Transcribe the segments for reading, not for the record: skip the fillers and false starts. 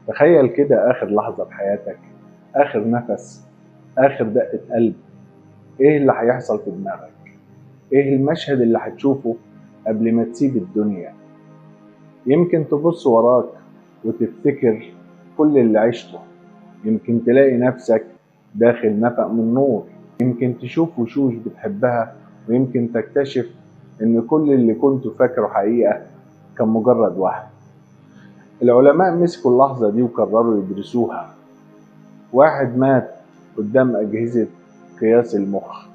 تخيل كده آخر لحظة في حياتك، آخر نفس، آخر دقة قلب. إيه اللي هيحصل في دماغك؟ إيه المشهد اللي هتشوفه قبل ما تسيب الدنيا؟ يمكن تبص وراك وتفتكر كل اللي عشته، يمكن تلاقي نفسك داخل نفق من نور، يمكن تشوف وشوش بتحبها، ويمكن تكتشف إن كل اللي كنت فاكره حقيقة كان مجرد وهم. العلماء مسكوا اللحظة دي وقرروا يدرسوها. واحد مات قدام أجهزة قياس المخ،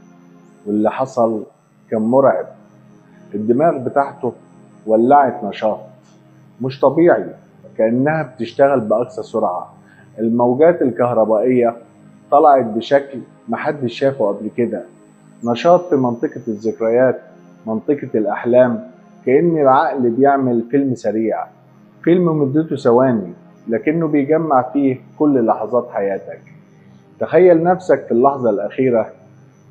واللي حصل كان مرعب. الدماغ بتاعته ولعت نشاط مش طبيعي، كأنها بتشتغل بأقصى سرعة. الموجات الكهربائية طلعت بشكل محدش شافه قبل كده، نشاط في منطقة الذكريات، منطقة الأحلام، كأن العقل بيعمل فيلم سريع، فيلم مدته ثواني لكنه بيجمع فيه كل لحظات حياتك. تخيل نفسك في اللحظة الأخيرة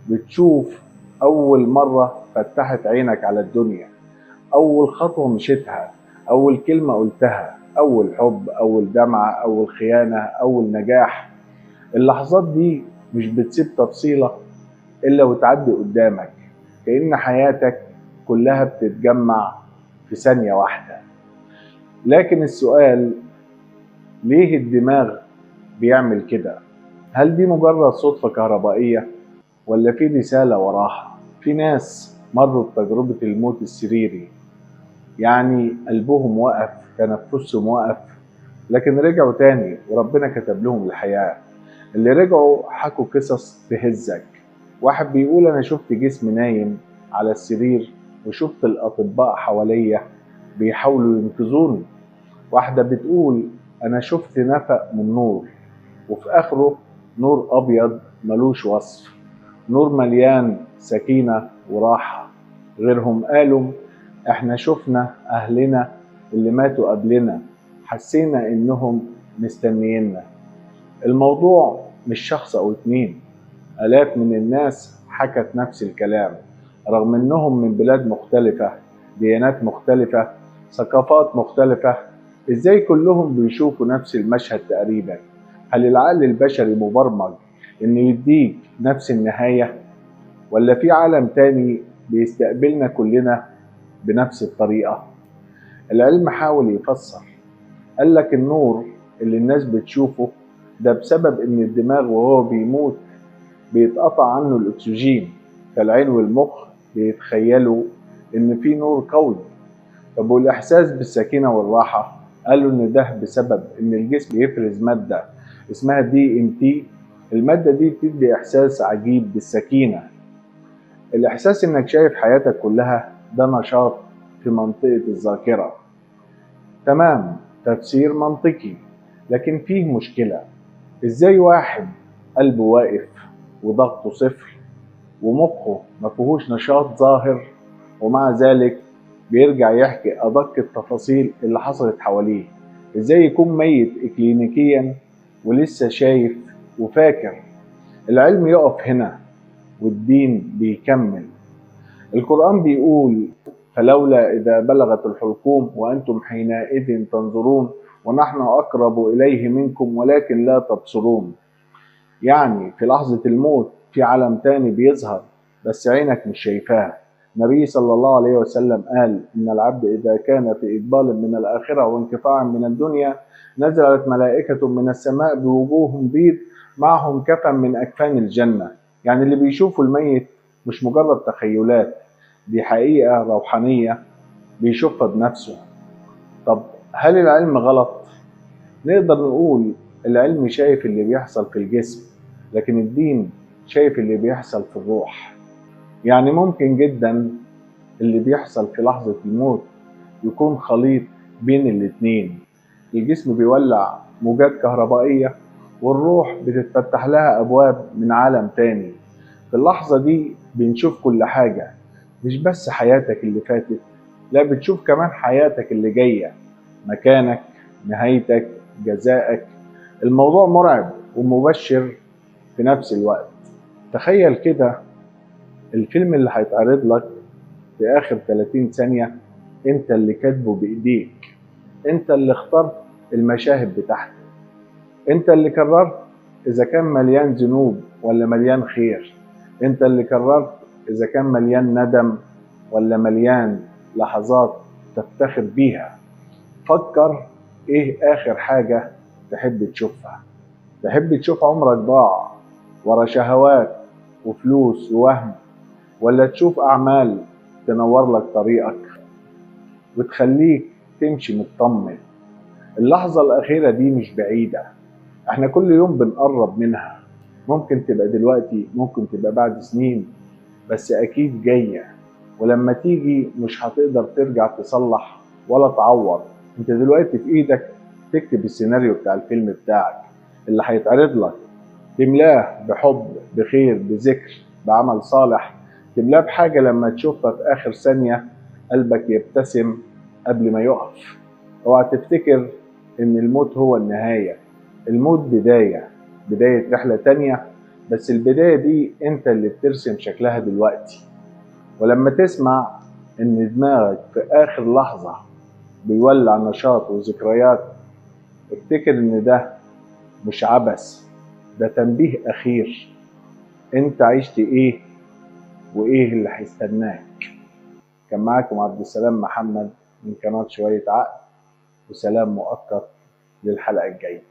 بتشوف أول مرة فتحت عينك على الدنيا، أول خطوة مشيتها، أول كلمة قلتها، أول حب، أول دمعة، أول خيانة، أول نجاح. اللحظات دي مش بتسيب تفصيلة إلا وتعدي قدامك، كأن حياتك كلها بتتجمع في ثانية واحدة. لكن السؤال، ليه الدماغ بيعمل كده؟ هل دي مجرد صدفة كهربائية ولا في رسالة وراها؟ في ناس مروا بتجربة الموت السريري، يعني قلبهم وقف، تنفسهم وقف، لكن رجعوا تاني وربنا كتب لهم الحياة. اللي رجعوا حكوا قصص تهزك. واحد بيقول أنا شفت جسم نايم على السرير وشفت الأطباء حواليا بيحاولوا ينقذوني. واحدة بتقول أنا شفت نفق من نور، وفي آخره نور أبيض ملوش وصف، نور مليان سكينة وراحة. غيرهم قالوا احنا شفنا أهلنا اللي ماتوا قبلنا، حسينا إنهم مستنيينا. الموضوع مش شخص أو اتنين، آلاف من الناس حكت نفس الكلام، رغم إنهم من بلاد مختلفة، ديانات مختلفة، ثقافات مختلفة. إزاي كلهم بيشوفوا نفس المشهد تقريبا؟ هل العقل البشري مبرمج إنه يديك نفس النهاية، ولا في عالم تاني بيستقبلنا كلنا بنفس الطريقة؟ العلم حاول يفسر، قال لك النور اللي الناس بتشوفه ده بسبب إن الدماغ وهو بيموت بيتقطع عنه الأكسجين، فالعين والمخ بيتخيلوا إن في نور قوي. طب والإحساس بالسكينة والراحة؟ قالوا إن ده بسبب إن الجسم بيفرز مادة اسمها DMT. المادة دي بتدي إحساس عجيب بالسكينة. الإحساس إنك شايف حياتك كلها ده نشاط في منطقة الذاكرة. تمام، تفسير منطقي، لكن فيه مشكلة. إزاي واحد قلبه واقف وضغطه صفر ومخه مفيهوش نشاط ظاهر، ومع ذلك بيرجع يحكي أدق التفاصيل اللي حصلت حواليه؟ إزاي يكون ميت إكلينيكيا ولسه شايف وفاكر؟ العلم يقف هنا والدين بيكمل. القرآن بيقول فلولا إذا بلغت الحلقوم وأنتم حينئذ تنظرون ونحن أقرب إليه منكم ولكن لا تبصرون. يعني في لحظة الموت في عالم تاني بيظهر بس عينك مش شايفاه. النبي صلى الله عليه وسلم قال إن العبد إذا كان في إقبال من الآخرة وانقطاع من الدنيا نزلت ملائكة من السماء بوجوه بيض معهم كفن من أكفان الجنة. يعني اللي بيشوفوا الميت مش مجرد تخيلات، دي حقيقة روحانية بيشوفها بنفسه. طب هل العلم غلط؟ نقدر نقول العلم شايف اللي بيحصل في الجسم، لكن الدين شايف اللي بيحصل في الروح. يعني ممكن جدا اللي بيحصل في لحظة الموت يكون خليط بين الاتنين. الجسم بيولع موجات كهربائية والروح بتتفتح لها أبواب من عالم تاني. في اللحظة دي بنشوف كل حاجة، مش بس حياتك اللي فاتت، لا بتشوف كمان حياتك اللي جاية، مكانك، نهايتك، جزائك. الموضوع مرعب ومبشر في نفس الوقت. تخيل كده الفيلم اللي هيتعرض لك في آخر 30 ثانية انت اللي كاتبه بإيديك، انت اللي اخترت المشاهد بتاعته. انت اللي قررت اذا كان مليان ذنوب ولا مليان خير. انت اللي قررت اذا كان مليان ندم ولا مليان لحظات تفتخر بيها. فكر ايه اخر حاجة تحب تشوفها. تحب تشوف عمرك ضاع ورا شهوات وفلوس ووهم، ولا تشوف اعمال تنور لك طريقك وتخليك تمشي مطمن؟ اللحظة الأخيرة دي مش بعيدة، احنا كل يوم بنقرب منها. ممكن تبقى دلوقتي، ممكن تبقى بعد سنين، بس أكيد جاية. ولما تيجي مش هتقدر ترجع تصلح ولا تعوض. انت دلوقتي في ايدك تكتب السيناريو بتاع الفيلم بتاعك اللي هيتعرض لك، تملاه بحب، بخير، بذكر، بعمل صالح، تملاه بحاجة لما تشوفها في آخر ثانية قلبك يبتسم قبل ما يقف. اوعى تفتكر ان الموت هو النهاية، الموت بداية، بداية رحلة تانية، بس البداية دي انت اللي بترسم شكلها دلوقتي. ولما تسمع ان دماغك في آخر لحظة بيولع نشاط وذكريات، افتكر ان ده مش عبث، ده تنبيه أخير. انت عشت ايه وايه اللي هيستناك؟ كان معاكم عبد السلام محمد من قناة شوية عقل، وسلام مؤقت للحلقة الجاية.